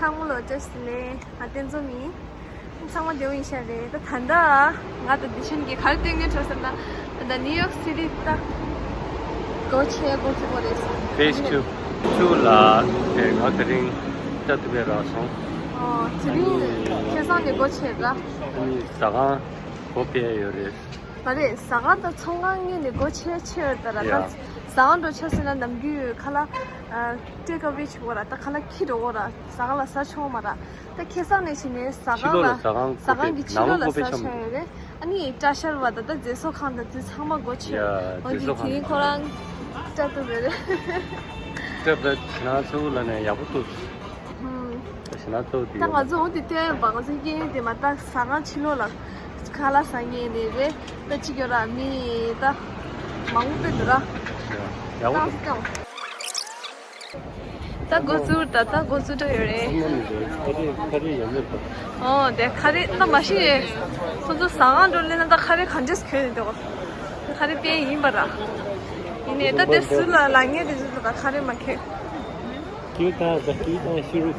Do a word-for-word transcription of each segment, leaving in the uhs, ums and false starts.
ཚང་མ་ལ་བཀྲ་ཤིས་བདེ་ལེགས། ང་བསྟན་འཛོམས་ཡིན། ཚང་མ་བདེ་པོ་ཡིན་ཤག་རེད། ད་ད་ལྟ་ང་དང་བདེ་ཆེན་གྱིས་ག་རེ་སྟོན་གྱིན་འགྲོ་ཟེར་ན། ད་ལྟ་ནིའུ་ཡོག་སི་ཊི་ད་སྒོ་ཕྱེ་སྒོ་ཕྱེ་སྒོ་རེད། Phase two. Two ལ་ང་དེ་རིང་ལྟ་ཐུབ་པའི་རག་སོང་། ཨོ། དེ་རིང་ཁ་སང་ནས་སྒོ་ཕྱེ་ར། ཨ་ནི་ཟ་ཁང་སྒོ་ཕྱེ་ཡོད་རེད། མ་རེད། ཟ་ཁང་དང་ཚོང་ཁང་གཉིས་ནས་སྒོ་ཕྱེ་ཕྱེ་ཡོད་ད་ར། ད་ཡ། ཟ་ཁང་འགྲོ་ཆ་ཟེར་ན་ནམ་རྒྱུན་ཁ་ལག་ཨ་ཊེག་ཨ་ཝེ་བྱེད་དགོས་ར། ད་ཁ་ལག་འཁྱེར་འགྲོ་དགོས་ར། ཟ་ཁང་ལ་ཟ་ཆོག་མ་ར། ད་ཁ་སང་ནས་བྱས་ནས་ཟ་ཁང་ལ། ཕྱི་ལོགས་ལ་ཟ་ཁང་ཟ་ཁང་གི་ཕྱི་ལོགས་ལ་ཟ་ཆོག་ཡོད་རེད། ཨ་ནི་གྲྭ་ཤག་པ་ད་ལྟ་མཛེས་བཟོ་ཁང་དང་དེ་ཚང་མ་སྒོ་ཕྱེ། ཡ། འོ་དེ་མཛེས་བཟོ་ཁང་དེ་རིང་ཁོ་རང་སྐྲ་གཏུབ་ཡོད་རེད། སྐྲ་ད་ཕྱི་ནང་གཙོ་བོ་ལ་ནས་ཡག་པོ་གཏུབ། ད་ཕྱི་ནང་གཙོ་བོ་དེ་ད་ཡོད་ང་ཚོ་འོ་དེ་བལྟས་པ། ང་ཚོ་སྐད་ཡིག་དེ་མ་ད་ཟ་ཁང་ཕྱི་ལོགས་ལ་ཁ་ལག་ཟ་མཁན་ནི་རེད། ད་ཅིག་ཡོད་ར། མི་ད་མང་པོ་དཔེ་འདུག་ར། ཡག་པོ་ད་འདུག་ད་འགོ་བཙུགས། ད་ད་འགོ་བཙུགས་འགྲོ་ཡོད་རེད། ཁ་རས་ཁ་རས་ཡང་མེད་པ། ཨོ་དེ་ཁ་རས་ད་མ་ཤེས། ཁོ་ཚོ་ཟ་ཁང་འགྲོ་སླེབས་ན་ད་ཁ་རས་ག་འདྲས་གྱོན་ནས་འདུག་ཁ་རས་དཔེ་ཡིན་པ་ར། ཡིན་ནའི་ད་དེ་ཟུར་ལ་ལངས་མཁན་དེ་ཚོ་ད་ཁ་རས་མ་གྱོན། ཀྱུ་ཏང་ཟ། ཀྱུ་ཏང་ཤི་རུ།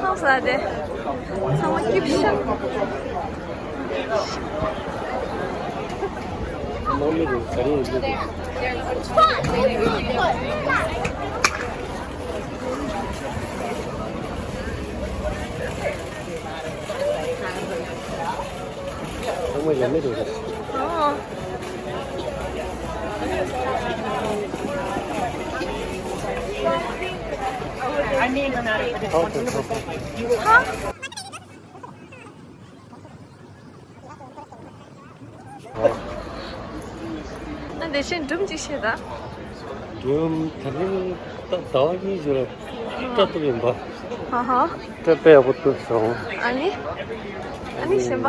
ཧང་སང་སྟེ། ཚང་མ་སྐྱིད་ཤག་ནང་མི་རུ་ག་རེ་ཡིན་འདུག་ཚང་མ་ཡ་མེད་རེད། ཨོ། ཧ། ཨ། ད་དེ་བཞིན་སྒྲུང་ཅིག་བཤད་དང་། སྒྲུང་དེ་རིང་ད་ཟླ་བ་གཉིས་ཙམ་ལ་སྐྲ་གཏུབ་ཡིན་པ། ཧ་ཧ། སྐྲ་དཔེ་ཡག་པོ་གཏུབ་སོང་། ཨ་ནི། ཨ་ནི་གཞན་པ།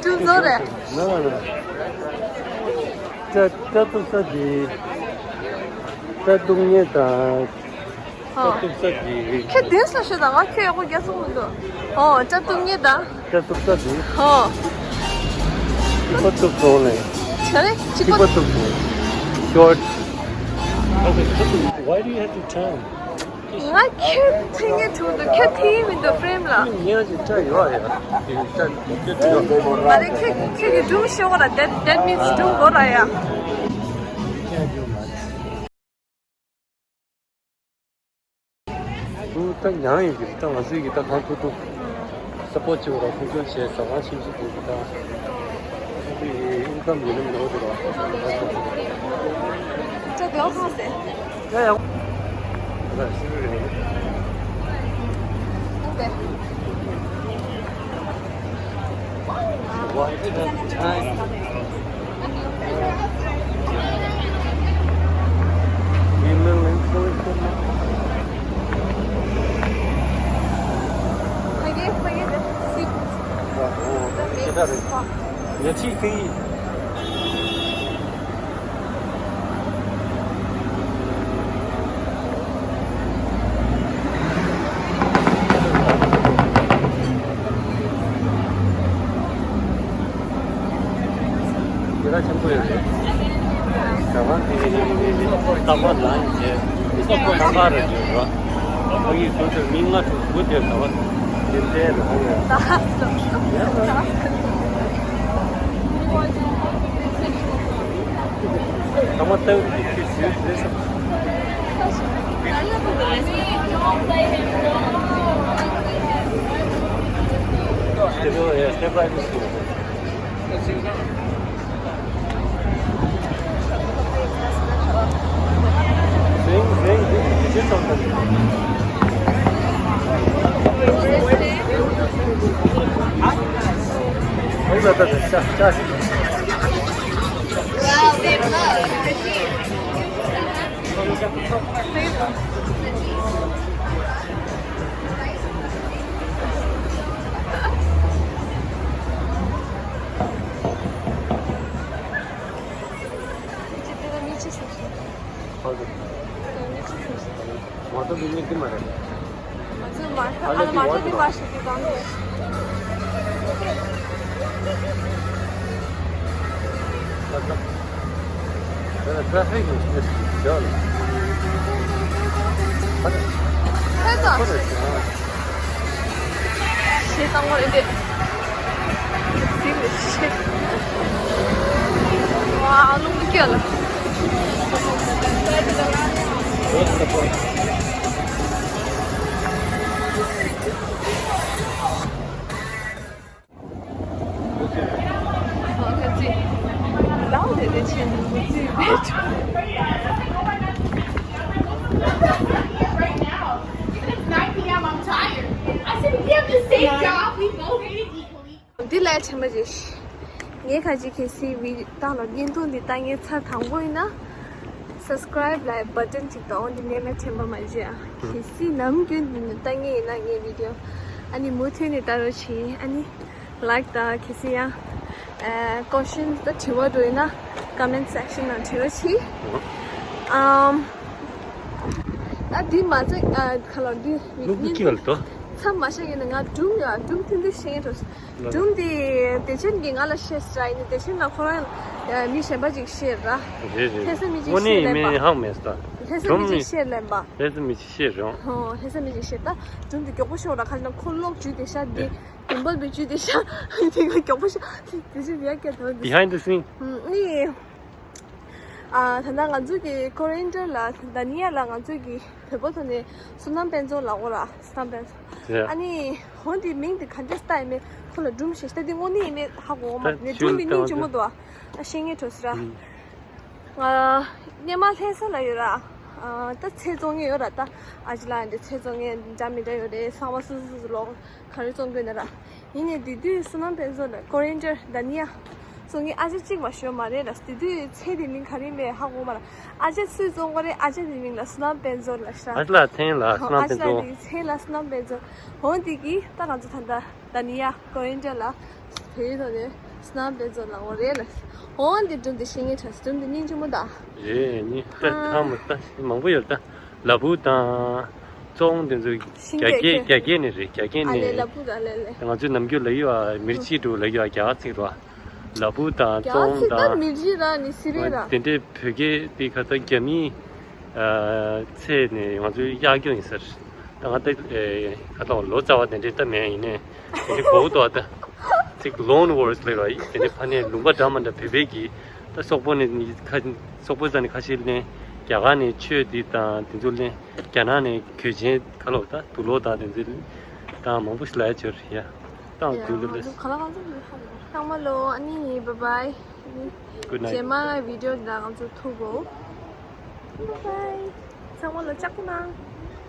སྒྲུང་བཟོ་རེད། ན་ན་ན། སྐྲ་སྐྲ་གཏུབ་ས་དེ། སྐྲ་གཏུབ་མཁན་དང་། ཨ། སྐྲ་གཏུབ་ས་དེ། ཁྱེད་བདེན་ས་ཤོད་དང་། ང་ཁྱོད་ཡག་པོ་རྒྱག་ཐུབ་མི་འདུག་ཨོ། སྐྲ་གཏུབ་མཁན་དང་། སྐྲ་གཏུབ་ས་དེ། ཨོ། གཅིག་པ་གཏུབ་སོང་ལེ། ག་རེ། གཅིག་པ། གཅིག་པ་གཏུབ་སོང་། Short. Okay, why do you have to turn? ང་ཁྱོད་འཐེན་མཁན་བྱུང་འདུག་ཁྱོད་འཐེན་གྱི་མི་འདུག་ཕྲེམ་ལ། ངས་ཅིག་སྐྲ་ཡོད་ཡ། ཅིག་སྐྲ་ཡོད་ཡ། མ་རེད། ཁྱོད་ཁྱོད་ཀྱིས་སྒྲུང་ཤོད་དགོས་ར། that that means སྒྲུང་དགོས་ར་ཡ། ད་མྱང་ཡོད་ཀྱི་རེད། ད་ང་ཚོས་ཀྱི་ད་གང་ཐུབ་ཐུབ་སཔོར་ཊི་བྱེད་དགོས་ར། མཐུན་འགྱུར་བྱས། ཟ་ཁང་ཆུང་ཆུང་དེ་གི་ད་ཨིན་ཀམ་ཡོད་ན་མེད་ན་འོ་དེ་ར། ཅག་དེ་ཨོ་ཁང་སེ། ཡ་ཡ། ད་ཤི་རུ་རེད། ཨོ་དེ། དེ་ལ་ཆེན་པོ་ཡོད་རེད། ཟ་ཁང་དེ་རྟག་པར་ལངས་བྱས། རྟག་པར་རེད་ཡོད་ར། ཕ་གིའི་སོ་སོའི་མི་ལྔ་དྲུག་དགུ་དེ་ཟ་བ་དེ་འདྲའི་རེད་ཧ་ཡོད། ཚང་མ་ལྟ་བུ་དེ་ཁྱོད་ཞུས་རེད་བསམ། དེ་ཚོ་ཡ་སྟེ་པ་ཡ་ཞུ། ང་ཚོ་མི་མི་འདི་མ་རེད། ང་ཚོ་མ་ཨ་ལ་མ་ཐོན་པ་ཞིག་གི་སྒང་ནས། ད་ད་ད་ཧེ་གི་ཤི་ནས་ཤི། ཕེབས་དང་། ཞེས་བཏང་བ་རེད་དེ། ཟིག་རེད་ཤེས། ཝ་རླུང་གི་སྐྱོད་ལ། འདི་ལས་ཆེན་པོ་རེད། ངས་ཁ་ཅིག་གལ་སྲིད་བི་ད་ལོ་བརྙན་ཐུང་འདི་ལྟ་མཁན་ཚར་དང་པོ་ཡིན་ན། སབ་སི་ཀ་རའིབ་ལ་བ་ཊན་ཅིག་དང་འདི་ནས་མེད་ཆེན་པོ་མ་བརྗེད་ཨ། གལ་སྲིད་ནམ་རྒྱུན་འདི་ནས་ལྟ་མཁན་ཡིན་ན་ངའི་བི་ཌི་ཡོ་ཨ་ནི་མུ་མཐུད་ནས་ལྟ་རོགས་བྱེད། ཨ་ནི་ལའིཀ་དང་གལ་སྲིད་ཡང་ཨ་ཀོ་ཤན་དང་དྲི་བ་འདྲ་ཡོད་ན་ཀོ་མེན་སེག་ཤན་ནང་དྲི་རོགས་བྱེད། ཨམ། ད་འདི་མ་ཚད་ཨ་ཁ་ལོ་འདི་ལུག་གི་ཁྱི་ལ་དོ། མཚམས་མ་བཞག་ཡིན་ན་ང་སྒྲུང་ཡོད། སྒྲུང་ཐུང་ཐུང་བཤད་ངེས་འགྲོ། སྒྲུང་འདི་བདེ་ཆེན་གྱིས་ང་ལ་བཤད་ས་ཡིན་ན། བདེ་ཆེན་ལ་ཁོ་རང་མི་གཞན་པ་ཅིག་བཤད་ར། རེད་རེད། ལྷ་ས་མི་ཅིག་དངོས་གནས་བཤད་ལན་མི་པ། ཧང་མེད་ས། ལྷ་ས་མི་ཅིག་བཤད་ལན་པ། ལྷ་ས་མི་ཅིག་བཤད་རོགས། ཧོ་ལྷ་ས་མི་ཅིག་བཤད། ད་སྒྲུང་འདི་མགྱོགས་པོ་ཤོད་ར། ཁ་ན་ཁོ་གློག་འཇུས་དེ་ཤ་འདི་ཌིམ་པལ་བི་འཇུས་དེ་ཤ་དེ་ག་མགྱོགས་པོ་ཤ་དེ་ཅི་རེད་སྐད་དོ་འདི། Behind the scene། ནི། ཨ་ད་ལྟ་ང་ཚོ་གི་ཀོ་རི་ཨེན་ཌར་ལ་དཱ་ནི་ཡ་ལ་ང་ཚོ་གི་བོད་པ་ཐོག་ནས་བསོད་ནམས་དཔལ་འབྱོར་ལབ་དགོས་ར། བསོད་ནམས་དཔལ་འབྱོར། ཨ་ནི་འོ་འདི་མིང་འདི་ག་འདྲས་བཏགས་ཡིན་མིན་ཁོ་ལ་སྒྲུང་བཤད་ཤེས་ད། འདི་དངོས་གནས་ཡིན་མིན་ཧ་གོ་མ་རེད། སྒྲུང་འདི་སྙིང་རྗེ་མོ་འདུག་ཨ། ཤེས་ངེས་འགྲོ་སི་ར། ང་སྔོན་མ་ལྷ་ས་ལ་ཡོད་ར། ཨ་ད་ཚལ་བཙོང་མཁན་ཡོད་ར། ད་ཨ་ཅེ་ལགས་འདི་ཚལ་བཙོང་མཁན་འདྲ་མི་འདྲ་ཡོད་རེད། ཚང་མ་སོ་སོ་སོ་སོ་ལོག་ག་རེ་བཙོང་དགོས་ན་ར། ཡིན་ནའི་དེ་དུས་བསོད་ནམས་དཔལ་འབྱོར་ལ་ཀོ་རི་ཨེན་ཌར་དཱ་ནི་ཡ་བཙོང་མཁན་ཨ་ཅེ་གཅིག་མ་ཞོ་མ་རེད་ལ། དེ་དུས་ཚལ་དེ་མིང་ག་རེ་མེད་ཧ་གོ་མ་ར། ཨ་ཅེ་སུས་བཙོང་གོ་རེད། ཨ་ཅེ་དེ་མིང་ལ་བསོད་ནམས་དཔལ་འབྱོར་ལ་ཤ། ཨ་ཅེ་ལགས་ཚལ་ལ་བསོད་ནམས་དཔལ་འབྱོར། ཨ་ཅེ་ལགས་དེ་ཚལ་ལ་བསོད་ནམས་དཔལ་འབྱོར། འོ་དེ་གི་ད་ང་ཚོ་ད་ལྟ་དཱ་ནི་ཡ་ཀོ་རི་ཨེན་ཌར་ལ་བོད་ཡིག་ཐོག་ནས་བསོད་ནམས་དཔལ་འབྱོར་ལབ་དགོས་རེད་ལ། འོ་འདི་སྒྲུང་འདི་ཤེས་ངེས་འདྲ། སྒྲུང་འདི་སྙིང་རྗེ་མོ་ད། རེད་ནི་ད་ཧ། ཐང་མ་ད་མང་པོ་ཡོད་ད། ལ་ཕུག་དང་། བཙོང་དེ་ཚོ་ཤིང་རྒྱ་སྐད་ཁྱེར་རྒྱ་སྐད་ནས་རེད། རྒྱ་སྐད་ཨ་ལེ་ནས། ལ་ཕུག་ཨ་ལེ་ལེ། ང་ཚོས་ནམ་རྒྱུན་ལབ་ཡོད་ཨ། མིར་ཅི་འདྲ་ལབ་ཡོད་ཨ། རྒྱ་གར་ཚིག་རེད་བ། ལ་ཕུག་དང་རྒྱ་གར་བཙོང་ཚིག་ད་དང་། མིར་ཅི་ར་ནི་སི་རེད་ར། དེ་འདྲའི་བོད་སྐད་དེ་ཁ་ད་རྒྱ་མིའི་ཨ་ཚད་ནས་ང་ཚོའི་གཡར་རྒྱུ་ཡིན་ཟེར། ད་ང་ད་ཨེ་ཁ་ད་ལོ་ཙཱ་བ་དེ་འདྲའི་ད་མེད་ཡིན་ནའི་དེ་འདྲའི་གོ་གི་འདུག་ཨ། ད་ཚིག་ལོན་ཝོར་ཌི་ལབ་ར། དེ་འདྲའི་ཕ་ནས་ལུང་པ་འདྲ་མ་འདྲ་བོད་པའི་གི་ད་སོག་པོ་ནས་ཁ་སོག་པོ་རྩ་ནས་ཁ་ཤས་ལེན། རྒྱ་གར་ནས་ཆོས་འདི་དང་དེ་ཚོ་ལེན། རྒྱ་ནག་ནས་གོས་ཆེན་ཁ་ལོ་ད་དུག་ལོག་དང་དེ་ཚོ་དང་མང་པོ་ཞིག་ལབ་ཡ་ཆོར་ཡ། ཏང་ཡ། ཀུན་ཏུ་ལེས། ག་ལ་གང་ཚོད་ལས་ཧ་ལས། ཚང་མ་ལོ་ཨ་ནི་བཱའི་བཱའི། Good night. རྗེས་མ་ང་བི་ཌི་ཡོ་འདི་ལ་ང་ཚོ་ཐུག་གོ། བཱའི་བཱའི། ཚང་མ་ལོ་ལྕགས་པོ་གནང་།